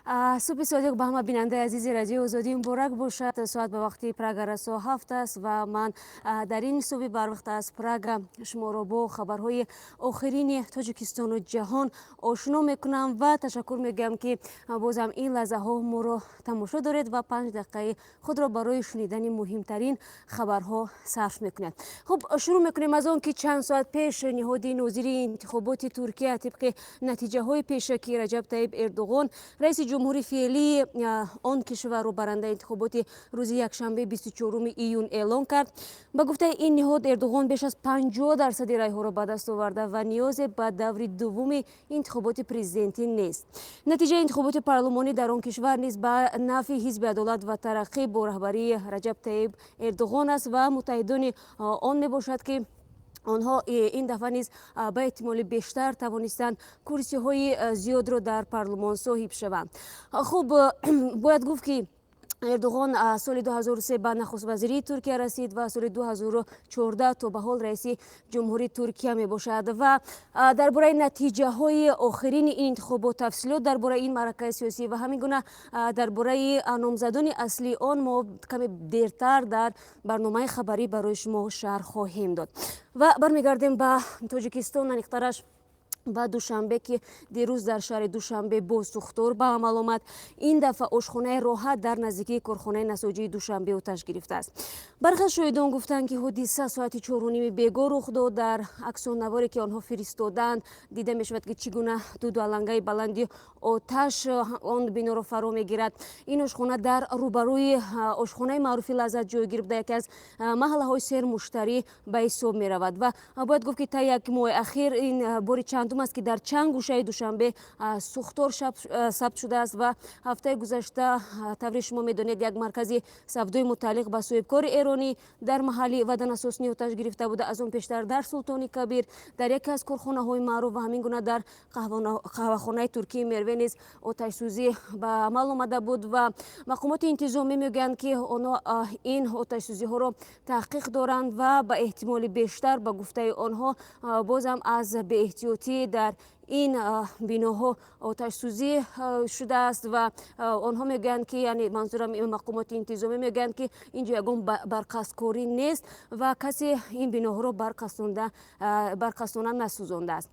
Субҳи содиқ ба ҳама бинандаи азизи Радиои Озодӣ муборак бошад. Соат ба вақти Прага расо 7 аст ва ман дар ин субҳи барвақт аз Прага шуморо бо хабарҳои охирини Тоҷикистону ҷаҳон ошно мекунам ва ташаккур мегӯям, ки бозам ин лаҳзаҳо моро тамошо доред ва 5 дақиқаи худро барои шунидани муҳимтарин хабарҳо сарф мекунед. Хуб, шурӯъ мекунем аз он, ки чанд соат пеш ниҳоди нозири интихоботи Туркия тибқи натиҷаҳои пешакӣ Раҷаб Таиб Эрдуғон, раиси ҷумҳури феълии он кишварро барандаи интихоботи рӯзи якшанбе, 24 июн эълон кард. Ба гуфтаи ин ниҳод, Эрдуғон беш аз 50 дарсади райҳоро ба даст оварда ва ниёзе ба даври дуввуми интихоботи президентӣ нест. Натиҷаи интихоботи парлумонӣ дар он кишвар низ ба нафъи Ҳизби адолат ва тараққӣ бо раҳбарии Раҷаб Таиб Эрдуғон аст ва муттаҳидони он мебошад, ки онҳо ин дафъа низ ба эҳтимоли бештар тавонистанд курсиҳои зиёдро дар парлумон соҳиб шаванд. Хуб, бояд гуфт, ки Эрдуғон соли 2003 ба нахуствазирии Туркия расид ва соли 2014 то ба ҳол раиси ҷумҳурии Туркия мебошад. Ва дар бораи натиҷаҳои охирини ин интихобот, тафсилот дар бораи ин маъракаи сиёсӣ ва ҳамин гуна дар бораи номзадони аслии он мо каме дертар дар барномаи хабарӣ барои шумо шарҳ хоҳем дод. Ва бармегардем ба Тоҷикистон, аниқтараш ба Душанбе, ки дирӯз дар шаҳри Душанбе боз сӯхтор ба амал омад. Ин дафъа ошхонаи Роҳат дар наздикии корхонаи насоҷии Душанбе оташ гирифтааст. Бархе аз шоҳидон гуфтанд, ки ҳодиса соати 4:30 бегоҳ рух дод. Дар аксу наворе, ки онҳо фиристоданд, дида мешавад, ки чӣ гуна дуду алангаи баланди оташ он биноро фаро мегирад. Ин ошхона дар рӯбарӯи ошхонаи маъруфи Лаззат ҷойгир буда, яке аз маҳаллаҳои сермуштарӣ ба ҳисоб меравад. Ва бояд гуфт, ки та як моҳи ахир ин бори чандум аст, ки дар чанд гӯшаи Душанбе сӯхтор сабт шудааст. Ва ҳафтаи гузашта, тавре шумо медонед, як маркази савдои мутааллиқ ба соҳибкори эронӣ дар маҳалли Ваданасосни оташ гирифта буда. Аз он пештар дар Султони Кабир, дар яке аз корхонаҳои маъруф ва ҳамин гуна дар қаҳвахонаи туркии Мерве низ оташсӯзӣ ба амал омада буд. Ва мақомоти интизомӣ мегӯянд, ки онҳо ин оташсӯзиҳоро таҳқиқ доранд ва ба эҳтимоли бештар, ба гуфтаи онҳо, бозам аз беэҳтиётӣ дар ин биноҳо оташсӯзӣ шудааст. Ва онҳо мегӯянд, ки, яъне манзурам мақомоти интизомӣ мегӯянд, ки инҷо ягон барқасдкорӣ нест ва касе ин биноҳоро барқасдона насӯзондааст.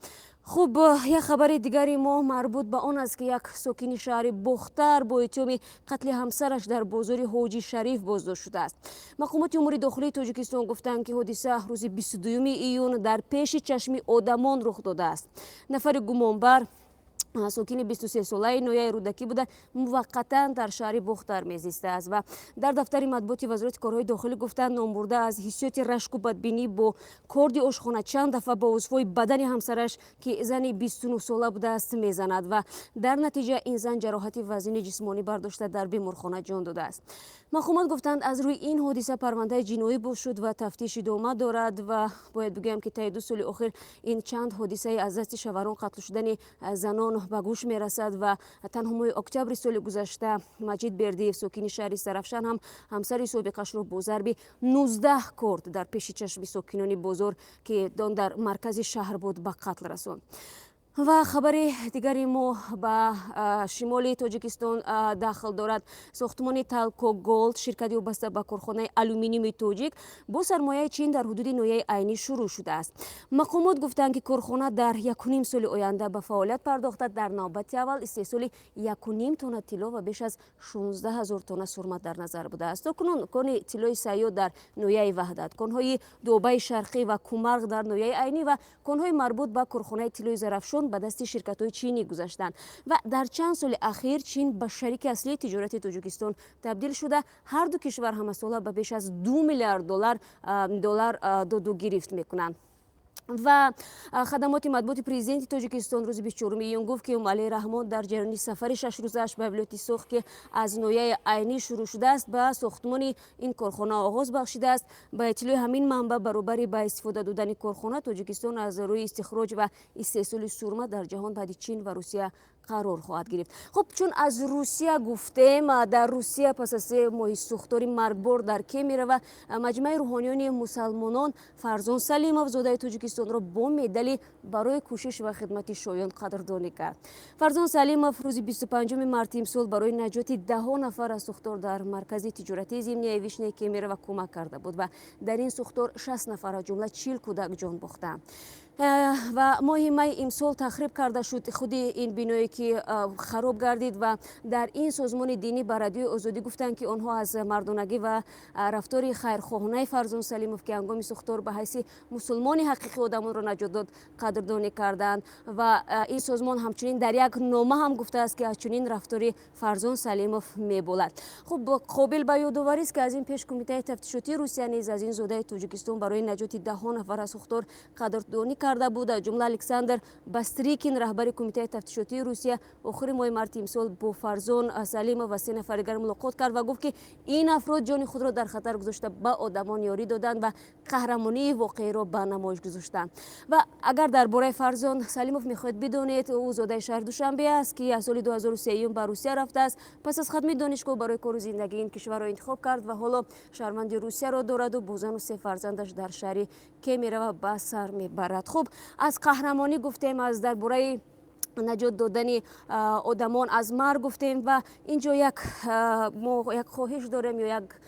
Хуб, як хабари дигари мо марбут ба он аст, ки як сокини шаҳри Бохтар бо иттиҳоми қатли ҳамсараш дар бозори Ҳоҷи Шариф боздошт шудааст. Мақомоти умури дохилии Тоҷикистон гуфтанд, ки ҳодиса рӯзи 22 июн дар пеши чашми одамон рух додааст. Нафари гумонбар сокини 23-солаи ноҳияи Рӯдакӣ буда, муваққатан дар шаҳри Бохтар мезистааст. Ва дар дафтари матбуоти Вазорати корҳои дохилӣ гуфтанд, номбурда аз ҳиссиёти рашку бадбинӣ бо корди ошхона чанд дафъа ба узвҳои бадани ҳамсараш, ки зани 29-сола будааст, мезанад ва дар натиҷа ин зан ҷароҳати вазини ҷисмонӣ бардошта, дар беморхона ҷон додааст. Мақомот гуфтанд, аз рӯи ин ҳодиса парвандаи ҷиноӣ боз шуд ва тафтиш идома дорад. Ва бояд бигӯям, ки таи 2 соли охир ин чанд ҳодисаи аз дасти шавҳарон қатл шудани занон ба гӯш мерасад. Ва танҳо моҳи октябри соли гузашта Маҷид Бердиев, сокини шаҳри Истаравшан, ҳам ҳамсари собиқашро бо зарби 19 корд дар пеши чашми сокинони бозор, ки он дар маркази шаҳр буд, ба қатл расонд. Ва хабари дигари мо ба шимоли Тоҷикистон дахл дорад. Сохтмони Талко Голд, ширкати вобаста ба корхонаи алюминиуми тоҷик бо сармояи Чин, дар ҳудуди ноҳияи Айнӣ шурӯъ шудааст. Мақомот гуфтанд, ки корхона дар 1,5 соли оянда ба фаъолият пардохта, дар навбати аввал истеҳсоли 1,5 тонна тилло ва беш аз 16 ҳазор тонна сурма дар назар будааст. То кунун кони тиллои Сайёд дар ноҳияи Ваҳдат, конҳои Дуобаи Шарқӣ ва Кумарғ дар ноҳияи Айнӣ ва конҳои марбут ба корхонаи тиллои Зарафшон ба дасти ширкатҳои чинӣ гузаштанд. Ва дар чанд соли ахир Чин ба шарики аслии тиҷорати Тоҷикистон табдил шуда, ҳарду кишвар ҳамасола ба беш аз 2 миллиард доллар доду гирифт мекунанд. Ва хадамоти матбуоти президенти Тоҷикистон рӯзи 24 июн гуфт, ки Эмомалӣ Раҳмон дар ҷараёни сафари шашрӯзааш ба вилояти Суғд, ки аз ноҳияи Айнӣ шурӯъ шудааст, ба сохтмони ин корхона оғоз бахшидааст. Ба иттилои ҳамин манбаъ, баробари ба истифода додани корхона, Тоҷикистон аз рӯи истихроҷ ва истеҳсоли сурма дар ҷаҳон баъди Чин ва Русия Қарор хоҳад гирифт. Хуб, чун аз Русия гуфтем, дар Русия пас аз 3 моҳи сӯхтори маргбор дар Кемерово Маҷмаи рӯҳониёни мусалмонон Фарзон Салимов, зодаи Тоҷикистонро, бо медали «Барои кӯшиш ва хидмати шоён» қадрдонӣ кард. Фарзон Салимов рӯзи 25 марти имсол барои наҷоти даҳҳо нафар аз сӯхтор дар маркази тиҷоратии «Зимняя вишня» Кемерово кӯмак карда буд ва дар ин сӯхтор 60 нафар, аз ҷумла 40 кӯдак, ҷон бохтанд ва моҳи май имсол тахриб карда шуд худи ин биное, ки хароб гардид. Ва дар ин созмони динӣ ба Радиои Озодӣ гуфтанд, ки онҳо аз мардонагӣ ва рафтори хайрхоҳонаи Фарзон Салимов, ки ҳангоми сӯхтор ба ҳайси мусулмони ҳақиқӣ одамонро наҷот дод, қадрдонӣ карданд. Ва ин созмон ҳамчунин дар як нома ҳам гуфтааст, ки аз чунин рафтори Фарзон Салимов меболад. Хуб, қобил ба ёдоварист, ки аз ин пеш Кумитаи тафтишотии Русия низ аз ин зодаи Тоҷикистон барои наҷоти даҳҳо нафар аз сӯхтор қадрдонӣ карда буд. Аз ҷумла Александр Бастрикин, раҳбари Кумитаи тафтишотии Русия, охири моҳи марти имсол бо Фарзон Салимов ва се нафари дигар мулоқот кард ва гуфт, ки ин афрод ҷони худро дар хатар гузошта, ба одамон ёрӣ доданд ва қаҳрамонии воқеиро ба намоиш гузоштанд. Ва агар дар бораи Фарзон Салимов мехоҳед бидонед, ӯ зодаи шаҳри Душанбе аст, ки аз соли 2003 ба Русия рафтааст. Пас аз хатми донишгоҳ барои кору зиндагӣ ин кишварро интихоб кард ва ҳоло шаҳрванди Русияро дораду бо зану се фарзандаш дар шаҳри Кемерово ба сар мебарад. Хуб, аз қаҳрамонӣ гуфтем, аз дар бораи наҷот додани одамон аз марг гуфтем ва ин ҷо як мо як хоҳиш дорем ё як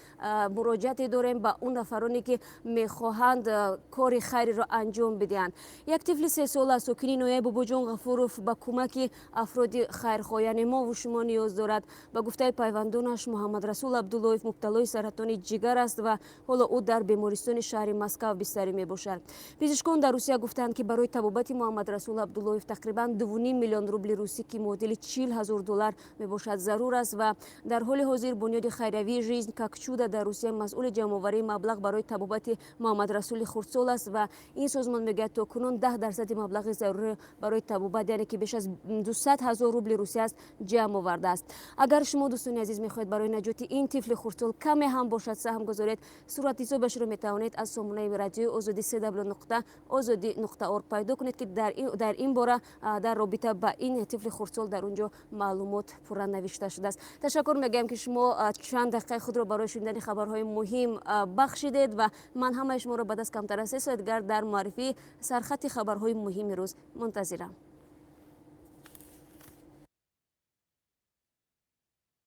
муроҷиате дорем ба он нафароне, ки мехоҳанд кори хайриро анҷом бидиҳанд. Як тифли 3сола, сокини ноҳияи Бобоҷон Ғафуров, ба кӯмаки афроди хайрхоҳ, яъне мову шумо, ниёз дорад. Ба гуфтаи пайвандонаш, Муҳаммадрасул Абдуллоев мубталои саратони ҷигар аст ва ҳоло ӯ дар бемористони шаҳри Москав бистарӣ мебошад. Пизишкон дар Русия гуфтанд, ки барои табобати Муҳаммадрасул Абдуллоев тақрибан 2,5 миллион рубли русӣ, ки муодили 40 ҳазор доллар мебошад, зарур аст. Ва дар ҳоли ҳозир бунёди хайриявии «Жизнь как чудо» дар Русия масъули ҷамъоварии маблағ барои табобати Муҳаммадрасули хурдсол аст. Ва ин созмон мегӯяд, то кунун 10 дарсади маблағи зарурӣ барои табобат, яъне ки беш аз 200 ҳазор рубли русия аст, ҷамъ овардааст. Агар шумо, дӯстони азиз, мехоҳед барои наҷоти ин тифли хурдсол каме ҳам бошад саҳм гузоред, суратҳисобашро метавонед аз сомонаи Радиои Озодӣ www.ozodi.org пайдо кунед, ки дар ин бора, дар робита ба ин тифли хурдсол, дар он ҷо маълумот пурра навишта шудааст. Ташаккур мегӯям, ки шумо чанд дақиқаи худро барои шунидани хабарҳои муҳим бахшидед ва ман ҳамаи шуморо баъд аз камтар аз 3 соат дигар дар муаррифии сархати хабарҳои муҳими рӯз мунтазирам.